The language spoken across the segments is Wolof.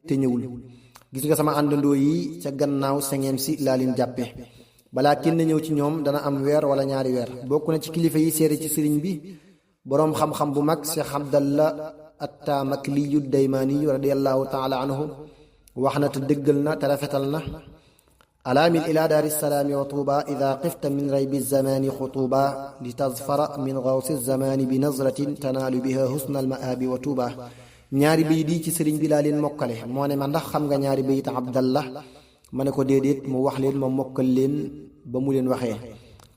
te ñëwul. gis nga sama àndandoo yi ca gannaaw sengem si laa leen jàppe balaa kenn ñëw ci ñoom dana am weer wala ñaari weer. bokk na ci kilifa yi seere ci sëriñ bi boroom xam-xam bu mag Cheikh Abdallah Attamakliyu Daymaaniyu radiyallahu taala anhu wax na te dëggal na te rafetal na: alaamin ila daari salaami wa tuuba ida qifta min raybi zamaani xutuuba li tazfara min gawsi zamaani bi nazratin tanaalu biha husna almaabi wa tuuba. ñaari bayit yi ci sëriñ bi laa leen mokkale. moo ne ma ndax xam nga ñaari bayit Abdallah? ma ne ko déedéet. mu wax leen ma mokkal leen ba mu leen waxee.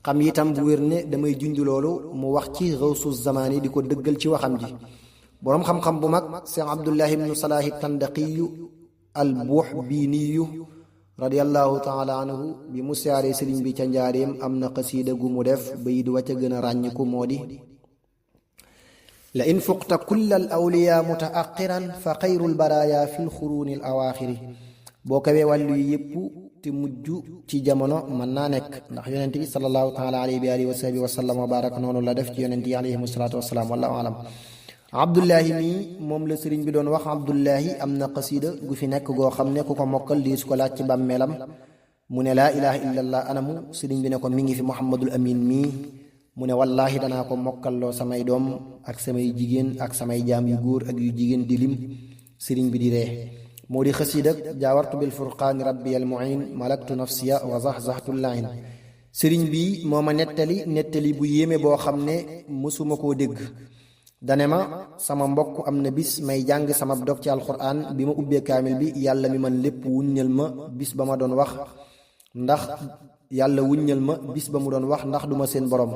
xam itam bu wér ne damay junj loolu mu wax ci gawsu zamaani di ko dëggal ci waxam ji. boroom xam-xam bu mag Cheikh Abdullah ibnu Salaahi Tandaqiyu al Buhbiniyu radiyallahu taala anhu bi mu siyaaree sëriñ bi ca njaareem am na xasiida gu mu def bayit wa ca gën a ràññiku moo di: la in fuqta kulla al awliya mutaaxiran fa xayrul baraaya fi lxuruuni al awaaxiri. boo kawee wàllu yi yépp te mujj ci jamono mën naa nekk, ndax yonent bi sallallahu taala alayhi wa alihi wa sahbihi wa sallam wa baraka noonu la def ci yonent yi alayhim salaatu wasalaam. wallahu alam. Abdullahi mii moom la sëriñ bi doon wax. Abdullahi am na xasiida gu fi nekk goo xam ne ku ko mokkal di su ko laaj ci bàmmeelam mu ne laa ilaha illallah anamu. sëriñ bi ne ko mi ngi fi Muhammadul Amin mii. mu ne wallaahi danaa ko mokkalloo samay doom ak samay jigéen ak samay jaam yu góor ak yu jigéen di lim. sëriñ bi di ree. moo di xasiida jaawartu bil furqaani rabbi al muin malaktu nafsiya wa zahzahtu lain. sëriñ bi moo ma nettali bu yéeme boo xam ne mësuma koo dégg. dane ma sama mbokk am na bis may jàng sama dog ci alquran bi ma ubbee kaamil bi yàlla mi man lépp wuññal ma bis ba ma doon wax ndax yàlla wuññal ma bis ba mu doon wax ndax duma seen borom.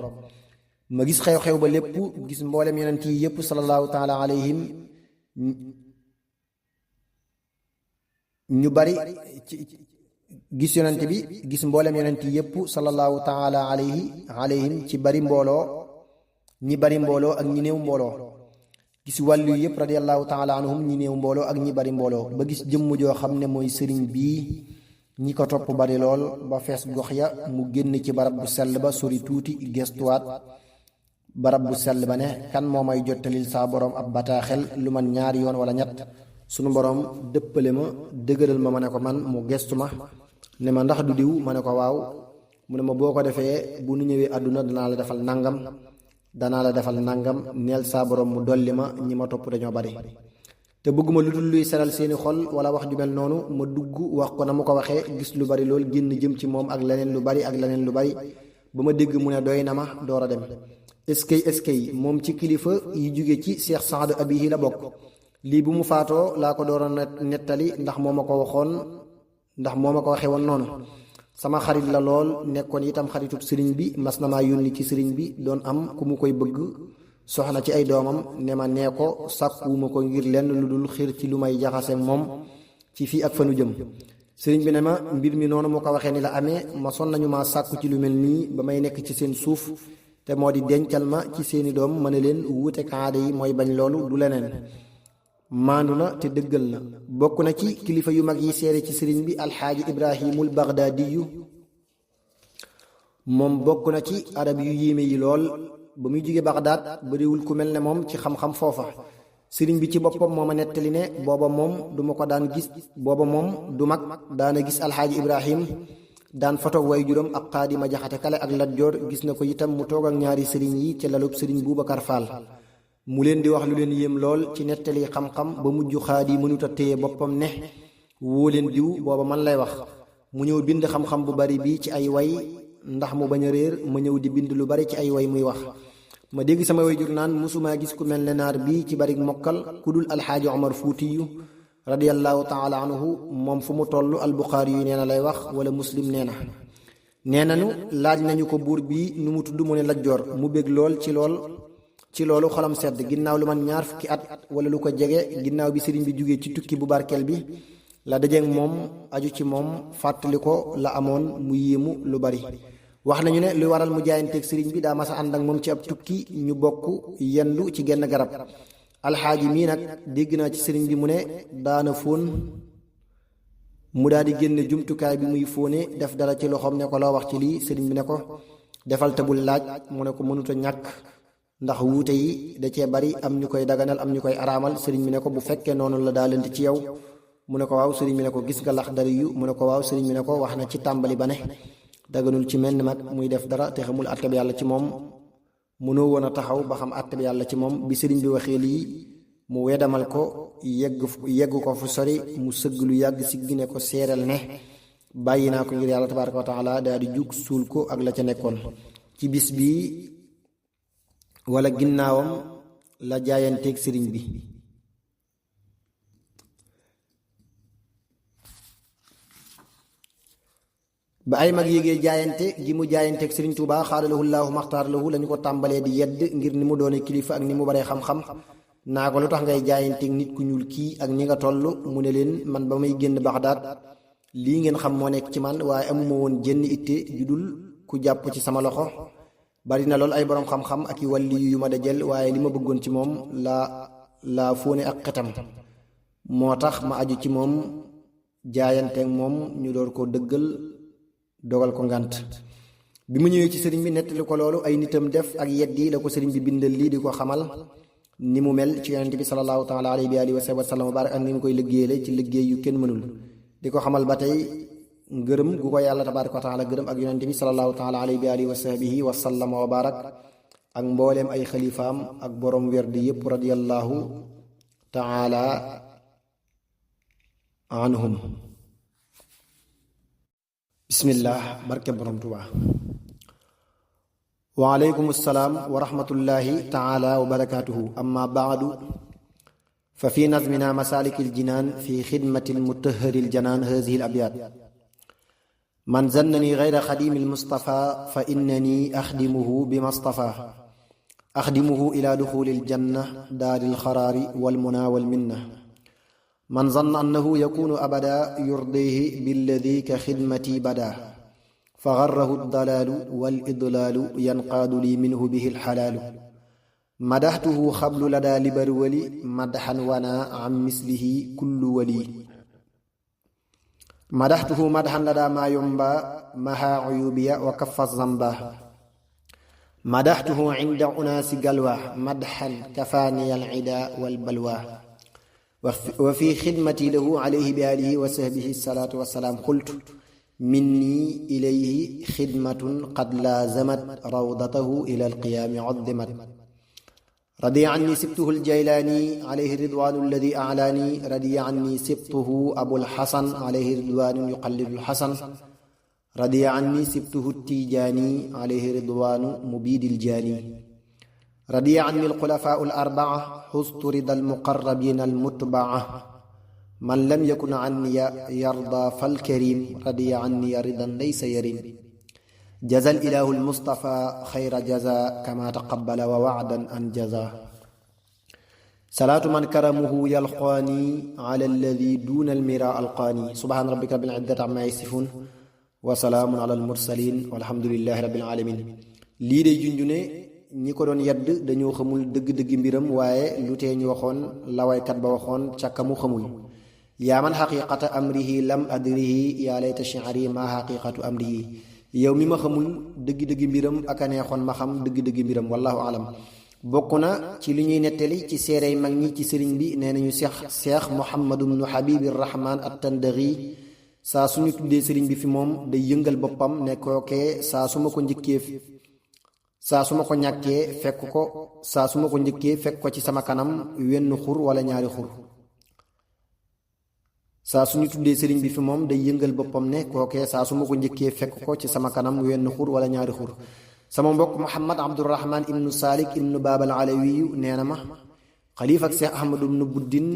ma gis xew-xew ba lépp, gis mboolem yonent yi yépp sallallahu taala alayhim ñu bari gis yonent bi gis mboolem yonent yi yépp sallallahu taala alayhim ci bari mbooloo, ñi bari mbooloo ak ñi néew mbooloo. gis wàllu yépp radiyallahu taala anhum ñi néew mbooloo ak ñi bari mbooloo. ba gis jëmm joo xam ne mooy sëriñ bii ñi ko topp bari lool ba fees gox ya mu génn ci barab bu sell ba sori tuuti gestuwaat barab bu sell ba ne kan moo may jottalil saa boroom ab bataaxel lu man ñaari yoon wala ñett. sunu boroom dëppale ma dëgëral ma ne ko man. mu gestu ma ne ma ndax du diw? ma ne ko waaw. mu ne ma boo ko defee bu nu ñëwee àdduna danaa la defal nangam neel saa boroom mu dolli ma ñi ma topp dañoo bari te bëgguma lu dul luy seral seeni xol wala wax ju mel noonu. ma dugg wax ko na mu ko waxee, gis lu bari lool génn jëm ci moom ak leneen lu bari ba ma dégg mu ne doy na ma door a dem. eskay moom ci kilifa yi jóge ci Cheikh Saad Abihi la bokk. lii bu mu faatoo laa ko door a nettali ndax moo ma ko waxee woon noonu. sama xarit la lool, nekkoon itam xaritub sëriñ bi. mas na maa yónni ci sëriñ bi doon am ku mu koy bëgg soxna ci ay doomam ne ma nee ko sàkkuwuma ko ngir lenn lu dul xir ci lu may jaxase moom ci fii ak fanu jëm. sëriñ bi ne ma mbir mi noonu mu ko waxee ni la amee. ma son nañu ma sàkku ci lu mel nii ba may nekk ci seen suuf te moo di dencal ma ci seeni doom. ma ne leen wuute kaada yi mooy bañ loolu du leneen. maandu na te dëggal na. bokk na ci kilifa yu mag yi seere ci sëriñ bi alxaaji Ibrahimul Bagdaadiyu. moom bokk na ci arab yu yéeme yi lool. ba muy jóge Bagdaad bariwul ku mel ne moom ci xam-xam foofa. sëriñ bi ci boppam moo ma nettali ne booba moom du ma ko daan gis. booba moom du mag daana gis alxaaji Ibrahim daan fotoog way juróom ak Xaadima Jaxate Kale ak Lat Joor. gis na ko itam mu toog ak ñaari sëriñ yi ca lalub sëriñ Buubakar Faal mu leen di wax lu leen yéem lool ci nettali xam-xam ba mujj Xaadi mënut a téye boppam ne woo leen diw. booba man lay wax. mu ñëw bind xam-xam bu bari bi ci ay way ndax mu bañ a réer. ma ñëw di bind lu bari ci ay way muy wax. ma dégg sama way jur naan musumaa gis ku mel ne naar bii ci bari mokkal ku dul alxaaji Omar Fuutiyu radiyallahu taala anhu. moom fu mu toll albuxaari yu nee na lay wax wala muslim nee nañu laaj nañu ko buur bii nu mu tudd mu ne Lat Joor. mu bég lool ci loolu xolam sedd. ginnaaw lu man ñaar fukki at wala lu ko jege ginnaaw bi sëriñ bi jugee ci tukki bu barkeel bi la dajeeg moom aju ci moom fàttali ko la amoon mu yéemu lu bari. wax nañu ne lu waral mu jaayanteeg sëriñ bi daa masa ànd ak moom ci ab tukki ñu bokk yendu ci genn garab. alxaaji mii nag dégg naa ci sëriñ bi mu ne daana fóon mu daal di génne jumtukaay bi muy fóone def dara ci loxoom ne ko loo wax ci lii. sëriñ bi ne ko defal te bul laaj. mu ne ko mënuta ñàkk ndax wuute yi da cee bari, am ñu koy daganal am ñu koy araamal. sëriñ bi ne ko bu fekkee noonu la daa lënt ci yow mu ne ko waaw. sëriñ bi ne ko gis nga Laxdari yu mu ne ko waaw. sëriñ bi ne ko wax na ci tàmbali ba ne daganul ci menn mag muy def dara te xamul àtteb yàlla ci moom. mënoo woon a taxaw ba xam àtteb yàlla ci moom. bi sëriñ bi waxee lii mu wedamal ko yegg ko fu sori mu sëgg lu yàgg si gi ne ko seeral ne bàyyi naa ko ngir yàlla tabaaraka wa taala daal di jug suul ko ak la ca nekkoon. ci bis bi wala ginnaawam la jaayanteeg sëriñ bi. ba ay mag yégee jaayante gi mu jaayanteeg sëriñ Tuubaa xaadalahu llaahu maxtaar lahu lañu ko tàmbalee di yedd ngir ni mu doone kilifa ak ni mu baree xam-xam. naa ko lu tax ngay jaayanteeg nit ku ñuul kii ak ni nga toll. mu ne leen man ba may génn Baxdaad lii ngeen xam moo nekk ci man, waaye amuma woon jenn itte ju dul ku jàpp ci sama loxo. bari na lool ay boroom xam-xam ak i wàlli yu ma dajel, waaye li ma bëggoon ci moom laa fóone ak xetam. moo tax ma aju ci moom jaayanteeg moom ñu door ko dëggal dogal ko ngànt. bi mu ñëwee ci sëriñ bi nettali ko loolu ay nitam def ak yeddi la ko sëriñ bi bindal lii di ko xamal ni mu mel ci yonente bi sallallahu taala alayhi wa sallam wa barak ak ni mu koy liggéeyale ci liggéey yu kenn mënul. di ko xamal ba tey ngërëm gu ko yàlla tabaraka wa taala gërëm ak yonente bi sallallahu taala alayhi wa sahbihi wa sallama wa barak ak mbooleem ay xalifaam ak borom werdi yépp radiyallahu taala anhum. bismillah. barke borom Tuubaa. wa aleykum salaam wa rahmatullahi taala wa barakaatuhu. amma baadu fa fi nazmina masaalikil jinaan fi xidmatil mutahharil janaan haazihil abyaat. man zannani gayra xadiimil Mustafaa fa innani axdimuhu bima stafaa. axdimuhu ila duxulil janna daaril xaraari wal munaa wal minna. man zanna annahu yakunu abada yurdihi billadi ka xidmati bada. fa garrahu dalaalu wal idlaalu yanqaadu li minhu bihi lxalaalu. madaxtuhu xablu ladaa libar wali madaxan wana an mislihi kullu wali. madaxtuhu madaxan ladaa maa yomba maha uyubiya wa kaffa zamba. madaxtuhu inda unaasi galwa madaxan kafaaniya alcida walbalwa. wa fi xidmati lahu alayhi bi alihi wa sahbihi salaatu wasalaam qultu minni ilayhi xidmatun qad laazamat rawdatahu ila alqiyaami uddimat. radiya anni sibtuhu aljaylaani alayhi ridwaanu alladi aclaani. radiya anni sibtuhu abulxasan alayhi ridwaanu yuqallidu alxasan. radiya anni sibtuhu tijaani alayhi ridwaanu mubiidi aljaani. radiya anni alxulafaau alarbaca xustu rida almuqarrabiina almutbaca. man lam yakun anniya yarda falkarim radiya anniya ridan laysa yarim. jazal ilaahu almustafa xayra jaza kama taqabbala wa wacdan an jaza. salaatu man karamuhu yalqaani ala alladi duna almira alqaani. subhaana rabbika rabbil izzati amma yasifun wa salaamun ala almursalin walhamdulillahi rabbil alamin. lii day junju ne ñi ko doon yedd dañoo xamul dëgg-dëgg mbiram, waaye lu tee ñu waxoon la waykat ba waxoon ca kamu xamul. yaa man xaqiqata amrihi lam adrihi yaa layta shi'ri ma xaqiqatu amrihi. yow mi ma xamul dëgg-dëgg mbiram ak a neexoon ma xam dëgg-dëgg mbiram. wallahu alam. bokk na ci li ñuy nettali ci séerey mag ñi ci sëriñ bi nee nañu seex Muhammadu bnu Habibi Rahman at-Tandaghi saa suñu tuddee sëriñ bi fi moom day yëngal boppam ne kookee saa su ma ko njëkkee fekk ko ci sama kanam wenn xur wala ñaari xur. saa suñu tuddee sëriñ bi fi moom day yëngal boppam ne kookee saa su ma ko njëkkee fekk ko ci sama kanam wenn xur wala ñaari xur. sama mbokk Muhammad Abdurahman ibnu Salik ibnu Baabal Alawiyu nee na ma xalifa ak Seex Ahmadu ibnu Buddin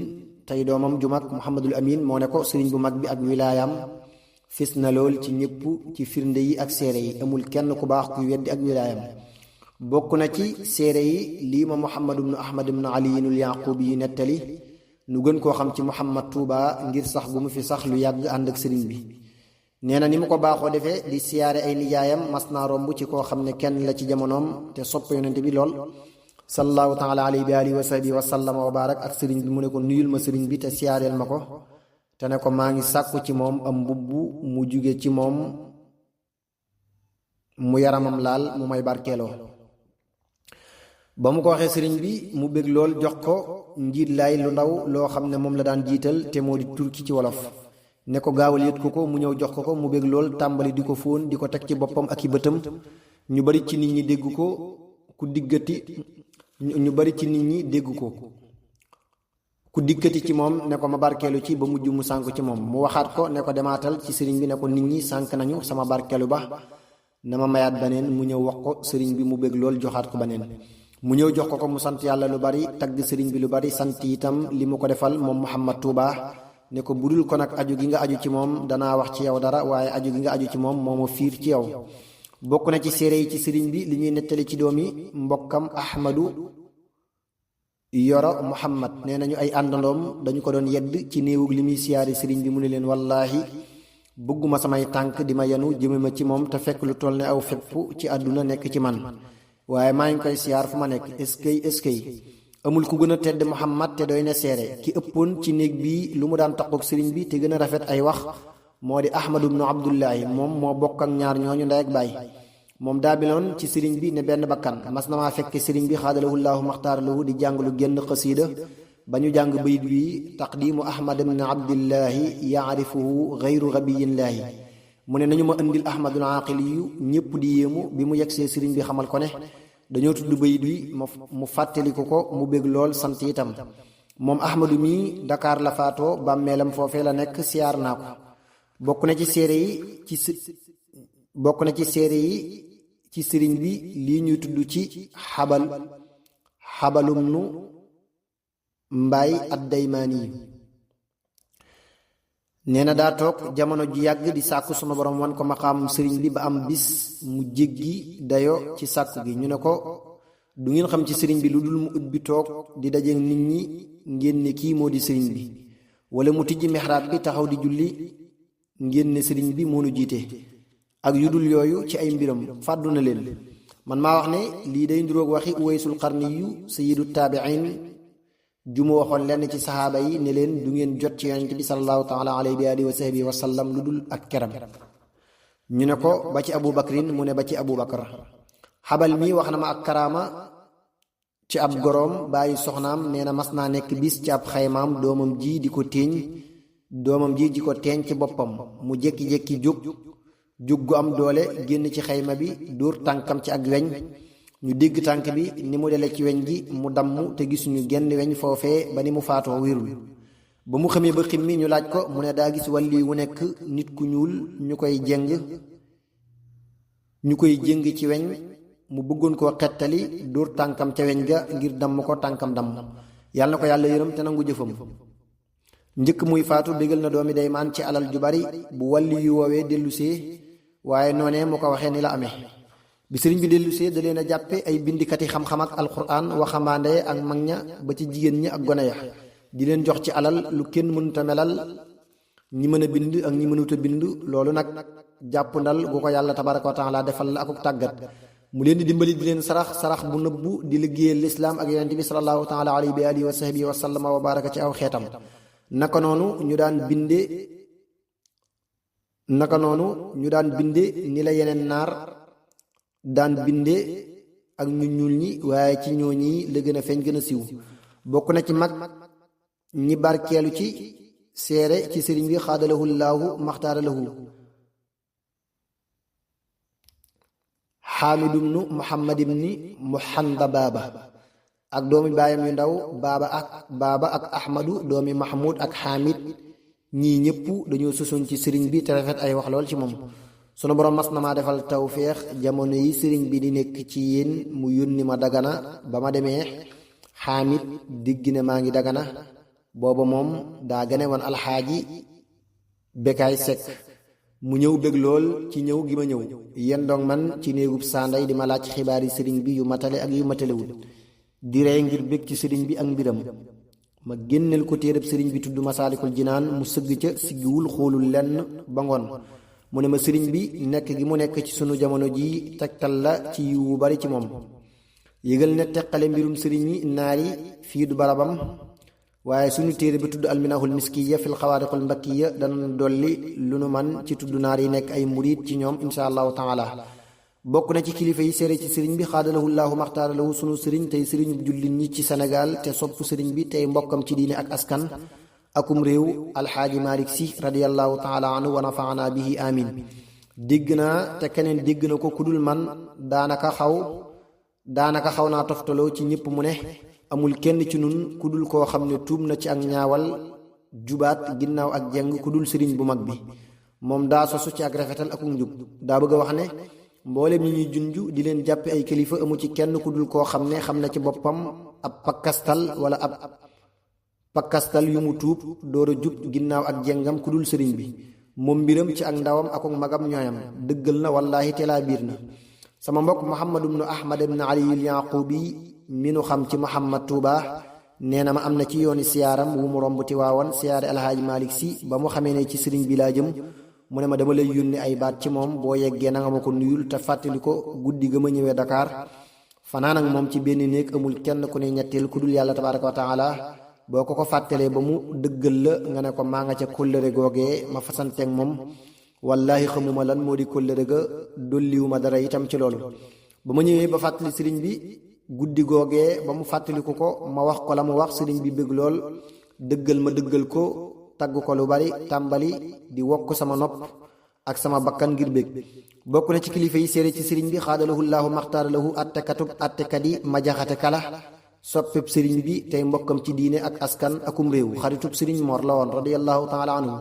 tey doomam ju mag Muhammadul Amin moo ne ko sëriñ bu mag bi ak wilaayam fis na lool ci ñëpp ci firnde yi ak seere yi. amul kenn ku baax kuy weddi ak wilaayam. bokk na ci seere yi lii ma Muhammad ibnu Ahmad ibnu Aliyinul Yaqubi yi nettali. nu gën koo xam ci Muhammad Tuuba ngir sax gu mu fi sax lu yàgg ànd ak sëriñ bi. nee na ni mu ko baaxoo defee di siyaare ay nijaayam mas naa romb ci koo xam ne kenn la ci jamonoom te sopp yonente bi lool sallallahu taala alayhi bi alihi wa sahbihi wa sallama wa barak. ak sëriñ bi mu ne ko nuyul ma sëriñ bi te siyaareel ma ko te ne ko maa ngi sàkku ci moom am mbubb mu jóge ci moom mu yaramam laal mu may barkeeloo. ba mu ko waxee sëriñ bi mu bég lool jox ko njiit laay lu ndaw loo xam ne moom la daan jiital te moo di turki ci wolof ne ko gaawal yët ko mu ñëw jox ko mu bég lool tàmbali di ko fóon di ko teg ci boppam ak i bëtam ñu bari ci nit ñi dégg ko ñu bari ci nit ñi dégg ko ku dikkati ci moom ne ko ma barkeelu ci ba mujj mu sànku ci moom mu waxaat ko ne ko demaatal ci sëriñ bi ne ko nit ñi sànk nañu sama barkeelu ba na ma mayaat baneen mu ñëw wax ko sëriñ bi mu bég lool joxaat ko baneen mu ñëw jox ko mu sant yàlla lu bari tagg sëriñ bi lu bari sant itam li mu ko defal moom Muhammad Tuuba ne ko budul ko nag aju gi nga aju ci moom danaa wax ci yow dara waaye aju gi nga aju ci moom moo ma fiir ci yow. bokk na ci séere yi ci sëriñ bi li ñuy nettali ci doomi mbokkam Ahmadu Yoro Muhammad nee nañu ay àndandoom dañu ko doon yedd ci néewug li muy siyaari sëriñ bi mu ne leen wallaahi bëgguma samay tànk di ma yenu jëme ma ci moom te fekk lu toll ne aw fepp ci àdduna nekk ci man waaye maa ngi koy siyaar fu ma nekk eskay amul ku gën a tedd Muhammad te doy na seere ki ëppoon ci néeg bii lu mu daan taqoog sëriñ bi te gën a rafet ay wax moo di Ahmadu bnu Abdullahi moom moo bokk ak ñaar ñooñu ndey ak baay moom daa biloon ci sëriñ bi ne benn bakkan mas na maa fekke sëriñ bi xaadalahu llaahu maxtaaralahu di jàng lu génn xasiida ba ñu jàng bayit wi taqdimu Ahmad bnu Abdillahi yaarifuhu gayru gabiyillaahi mu ne nañu ma indil Ahmadul Aaqili yu ñépp di yéemu bi mu yegsee sëriñ bi xamal ko ne dañoo tudd bayit wi mu fàttaliku ko mu bég lool sant itam moom Ahmadu mi Dakar la faatoo bàmmeelam foofee la nekk siyaar naa ko bokk na ci séere yi ci sëriñ bi lii ñuy tudd ci xabalum nu mbaay ad-Daymaani nee na daa toog jamono ji yàgg di sàkku sunu borom wan ko maqaamum sëriñ bi ba am bis mu jéggi dayo ci sàkku gi ñu ne ko du ngeen xam ci sëriñ bi lu dul mu ubbi toog di daje nit ñi ngeen ne kii moo di sëriñ bi wala mu tijji mihraab bi taxaw di julli ngeen ne sëriñ bi moo nu jiite ak yu dul yooyu ci ay mbiram fàddu na leen man maa wax ne lii day nduroog waxi Uwaysul Qarniyu sayyidu taabiin ju mu waxoon lenn ci saxaaba yi ne leen du ngeen jot ci yonent bi sallallahu taala alayhi wa alihi wa sahbihi wa sallam lu dul ak keram ñu ne ko ba ci Abu Bakrin mu ne ba ci Abu Bakar xabal mi wax na ma ak karaama ci ab goroom bàyyi soxnaam nee na mas naa nekk bis ci ab xaymaam doomam ji di ko teeñ ci boppam mu jékki-jékki jóg gu am doole génn ci xayma bi dóor tànkam ci ak weñ ñu dégg tànk bi ni mu dele ci weñ gi mu damm te gisuñu genn weñ foofee ba ni mu faatoo wérul ba mu xamee ba ximmi ñu laaj ko mu ne daa gis wàlli wu nekk nit ku ñuul ñu koy jéng ci weñ mu bëggoon koo xettali dóor tànkam ca weñ ga ngir damm ko tànkam damm yàlla na ko yàlla yërëm te nangu jëfam njëkk muy faatu bégal na doomi Daymaan ci alal ju bari bu wàlli yu woowee dellusee waaye noonee mu ko waxee ni la amee bi sëriñ bi dellusee da leen a jàppe ay bindikati xam-xam ak alquran waxambaande ak mag ña ba ci jigéen ñi ak gone ya di leen jox ci alal lu kenn mënuta melal ñi mën a bind ak ñi mënuta bind loolu nag jàpp ndal gu ko yàlla tabaraka wa taala defal la akuk tàggat mu leen di dimbali di leen sarax bu nëbbu di liggéeyal lislaam ak yonent bi sallallahu taala alayhi wa alihi wa sahbihi wa sallama wa baraka ci aw xeetam naka noonu ñu daan binde ni la yeneen naar daan binde ak ñu ñuul ñi waaye ci ñooñi la gën a feeñ gën a siiw bokk na ci mag ñi barkeelu ci seere ci sëriñ bi xaadalahu llaahu maxtaaralahu xaamidu bnu muhammad ibni muhandabaaba ak doomi baayam yu ndaw baaba ak ahmadu doomi mahmud ak xaamid ñii ñëpp dañoo sosoon ci sëriñ bi te rafet ay wax lool ci moom sunu borom mas na maa defal tawféex jamono yi sëriñ bi di nekk ci yéen mu yónni ma dagana ba ma demee xaamid digg ne maa ngi dagana booba moom daa gane woon alxaaji Bekaay Sekk mu ñëw bég lool ci ñëw gi ma ñëw yendoog man ci néegub saanday di ma laaj xibaar yi sëriñ bi yu matale ak yu matalewul di rey ngir bég ci sëriñ bi ak mbiram ma génneel ko téereb sëriñ bi tudd Masaalikul Jinaan mu sëgg ca siggiwul xoolul lenn ba ngoon mu ne ma sëriñ bi nekk gi mu nekk ci sunu jamono ji tegtal la ci yiwu bari ci moom yëgal ne teqale mbirum sëriñ yi naar yi fii du barabam waaye sunu téere bi tudd alminahul miskiya fil xawaariqul mbakkiya dana dolli lu nu man ci tudd naar yi nekk ay murid ci ñoom insha allahu taala bokk na ci kilifa yi seere ci sëriñ bi xaadalahu llaahu maxtaaralahu sunu sëriñ tey sëriñu jullit ñi ci Sénégal te sopp sëriñ bi tey mbokkam ci diine ak askan akum réew alxaaji Malick Sy radiyallahu taala anhu wa nafaana bihi amin dégg naa te keneen dégg na ko kudul man daanaka xaw naa toftaloo ci ñëpp mu ne amul kenn ci nun kudul koo xam ne tuub na ci ak ñaawal jubaat ginnaaw ak jeng kudul sëriñ bu mag bi moom daa sosu ci ak rafetal ak njub daa bëgg a wax ne mboolem ñi ñuy junj di leen jàppe ay kilifa amu ci kenn kudul koo xam ne xam na ci boppam ab pakkastal yu mu tuub door a jub ginnaaw ak jengam kudul sëriñ bi moom mbiram ci ak ndawam ak magam ñooyam dëggal na wallaahi telaa biir na sama mbokk Muhammad ibnu Ahmad ibnu Ali al-Yaqubi mi nu xam ci Muhammad Touba nee na ma am na ci yooni siyaaram wu mu romb Tiwaawan siyaare alhaaji Malick Sy ba mu xamee ne ci sëriñ bi laa jëm mu ne ma dama lay yónni ay baat ci moom boo yeggee na nga ma ko nuyul te fàttali ko guddi ga ma ñëwee Dakar fanaan ak moom ci benn néeg amul kenn ku ne ñetteel ku dul yàlla tabaaraka wa taala boo ko fàttalee ba mu dëggal la nga ne ko maa nga ca kóllëre googee ma fasanteeg moom wallaahi xamuma lan moo di kóllëre ga dolliwuma dara itam ci loolu ba ma ñëwee ba fàttali sëriñ bi guddi googee ba mu fàttaliku ko ma wax ko la mu wax sëriñ bi bëgg lool dëggal ma dëggal ko tagg ko lu bari tàmbali di wokk sama nopp ak sama bakkan ngir bëgg bokk na ci kilifa yi séere ci sëriñ bi xaadalahu llaahu maxtaaralahu attekat yi ma jaxate kala soppeb sëriñ bi tey mbokkam ci diine ak askan akum réew xaritub sëriñ Mor la woon radiyallahu taala anhu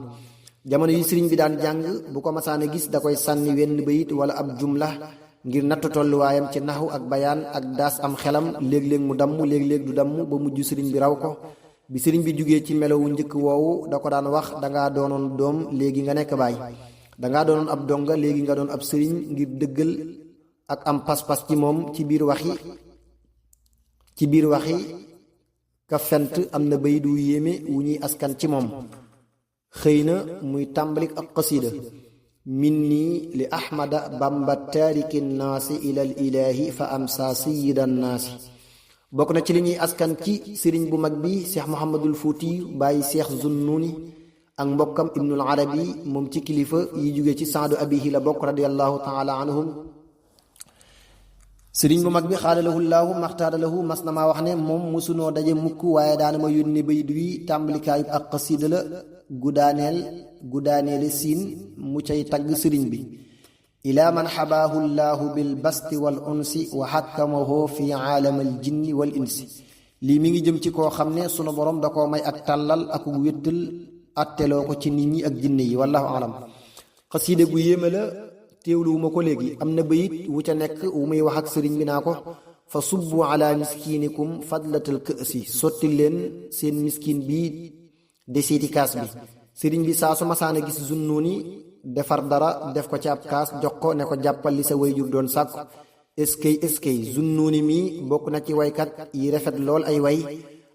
jamono yi sëriñ bi daan jàng bu ko masaane gis da koy sànni wenn bayit wala ab jumla ngir natt tolluwaayam ci naxu ak bayaan ak daas am xelam léeg-léeg mu damm léeg-léeg du damm ba mujj sëriñ bi raw ko bi sëriñ bi jugee ci melowu njëkk woowu da ko daan wax dangaa doonoon doom léegi nga nekk baay dangaa doonoon ab donga léegi nga doon ab sëriñ ngir dëggal ak am pas-pas ci moom ci biir waxi ka fent am na bayit wu yéeme wu ñuy askan ci moom xëy na muy tàmbalik ak xasida minni li ahmada bamba taariki naasi ilal ilaahi fa amsa sayyidan naasi bokk na ci li ñuy askan ci sëriñ bu mag bi Cheikh Mouhamadul Fouti bàyyi Cheikh Zunnuni ak mbokkam Ibnul Arabi moom ci kilifa yi jóge ci saadu abihi la bokk radiyallahu taala anhum sëriñ bu mag bi xaadalahu llaahu maxtaaralahu mas na maa wax ne moom mosunoo daje mukk waaye daana ma yónni bayit wi tàmbalikaayub ak xasiida la gudaaneele siin mu cay tagg sëriñ bi ilaa man xabaahu llaahu bil basti wal unsi wa xakkamahu fi aalamal jinni wal insi lii mi ngi jëm ci koo xam ne sunu borom da koo may ak tàllal ak wéttal atteloo ko ci nit ñi ak jinne yi wallahu alam xasiida gu yéeme la teewluwuma ko léegi am na bayit wu ca nekk wu muy wax ak sëriñ bi naa ko fa subbu ala miskinikum fadlatal kësi sotti leen seen miskin bii desiiti kaas bi sëriñ bi saa su masaana gis Zunnuni defar dara def ko ci ab kaas jox ko ne ko jàppal li sa wayjur doon sàkku eskay Zunnuni mi bokk na ci waykat yi rafet lool ay way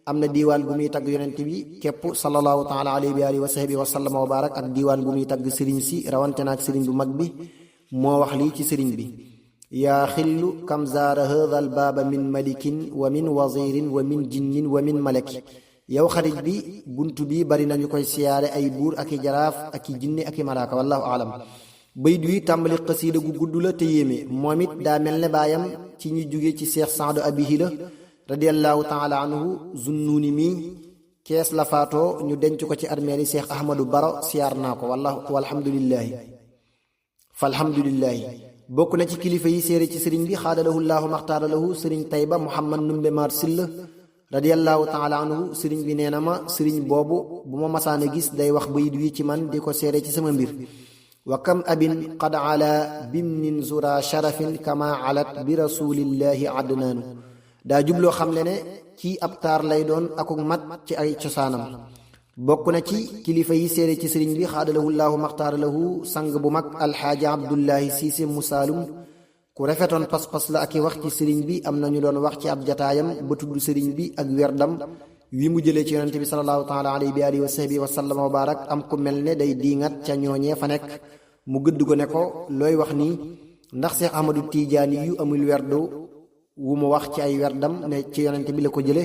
am na diiwaan bu muy tagg yonent bi képp sallallahu taala alayhi wa alihi wa sahbihi wa sallama wa barak ak diiwaan bu muy tagg sëriñ si rawante naak sëriñ bu mag bi moo wax lii ci sëriñ bi yaa xillu kam zaara hadha al baaba min malikin wa min wazirin wa min jinnin wa min malaki yow xarit bi bunt bi bari nañu koy siyaare ay buur ak i jaraaf ak i jinne ak i malaaka wallahu alam bayit wi tàmbali xasiida gu gudd la te yéeme moom it daa mel ne baayam ci ñi jóge ci seex saadu abihi la radiyallahu taala anhu Zunnuni mi kees la faatoo ñu denc ko ci armeeri seex ahmadu baro siyaar naa ko falhamdulillahi bokk na ci kilifa yi séere ci sëriñ bi xaadalahu llaahu maxtaaralahu sëriñ Tayba Muhammad Numbe Mar Sill radiyallahu taala anhu sëriñ bi nee na ma sëriñ boobu bu ma masaana gis day wax bayit wi ci man di ko séere ci sama mbir wa kam abin qad ala bimnin zura sharafin kama alat bi rasulillahi adnaanu daa jubloo xam le ne kii ab taar lay doon akuk mat ci ay cosaanam bokk na ci kilifa yi séere ci sëriñ bi xaadalahu llaahu maxtaaralahu sang bu mag alxaaji abdullahi siise mu saalum ku rafetoon pas-pas la ak i wax ci sëriñ bi am na ñu doon wax ci ab jataayam ba tudd sëriñ bi ak werdam wi mu jëlee ci yonente bi sallallahu taala alayhi bi alihi wa sahbihi wa sallama wa barak am ku mel ne day diingat ca ñooñee fa nekk mu gëdd ko ne ko looy wax nii ndax Seex Ahmadu Tijaani yu amul werdu wu mu wax ci ay werdam ne ci yonente bi la ko jële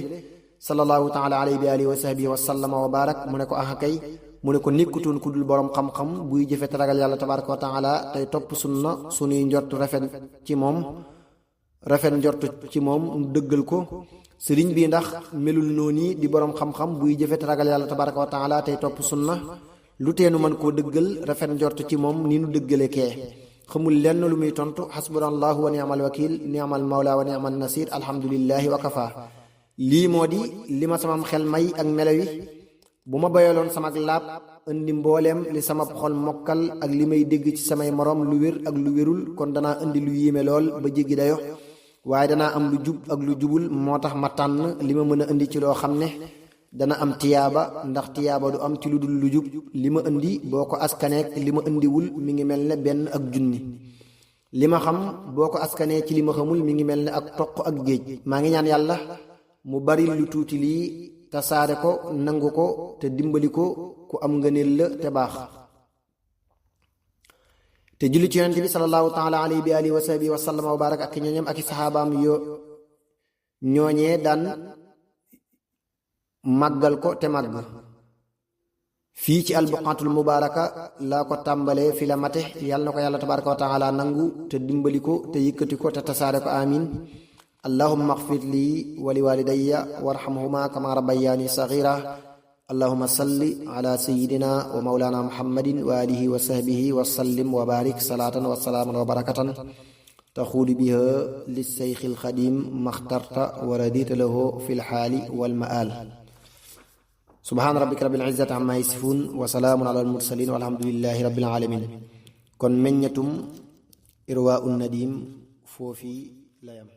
sallallahu taala alayhi bi alihi wa sahbihi wa sallama wa barak mu ne ko aha kay mu ne ko nekkutoon ku dul boroom xam-xam buy jëfe te ragal yàlla tabaraka wa taala tey topp sunna sunuy njort rafet njort ci moom nu dëggal ko. sëriñ bi ndax melul noonu di boroom xam-xam buy jëfe te ragal yàlla tabaraka wa taala tey topp sunna lu teenu mën koo dëggal rafet njort ci moom ni nu dëggale kee. xamul lenn lu muy tontu xasbunallahu wa ni'mal wakil ni'mal mawla wa ni'man nasir alhamdulillahi wa kafa. lii moo di li ma samam xel may ak melawi bu ma bayaloon samak laab indi mbooleem li sama xol mokkal ak li may dégg ci samay moroom lu wér ak lu wérul kon danaa indi lu yéeme lool ba jéggi dayo waaye danaa am lu jub ak lu jubul moo tax ma tànn li ma mën a indi ci loo xam ne dana am tiyaaba ndax tiyaaba du am ci lu dul lu jub li ma indi boo ko askaneek li ma indiwul mi ngi mel ne benn ak junni li ma xam boo ko askanee ci li ma xamul mi ngi mel ne ak toq ak géej. maa ngi ñaan yàlla mu bari lu tuuti lii tasaare ko nangu ko te dimbali ko ku am ngëneel la te baax. te julli ci yonent bi sallallahu taala alayhi bi alihi wa sahbihi wa sallama wa baraka ak ñooñam ak i saxaabaam ñooñee daan màggal ko te màgg. fii ci albuqaatul mubaaraka laa ko tàmbalee fi la mate yàlla na ko yàlla tabaraka wa taala nangu te dimbali ko te yëkkati ko te tasaare ko amin. allahumma axfir lii wa li walidayya warhamhuma kama rabbayani saghira. allahumma salli ala sayyidina wa mawlana muhammadin wa alihi wa sahbihi wa sallim wa barik salatan wa salaaman wa barakatan taxuudu biha liseyxi alxadim maxtarta wa radita lahu fi lxaali walmaal. subhaana rabbika rabbil izzati amma yasifun wa salaamun ala almursalin walhamdulillahi rabbil alamin. kon meññatum irwa un nadim foofi layam.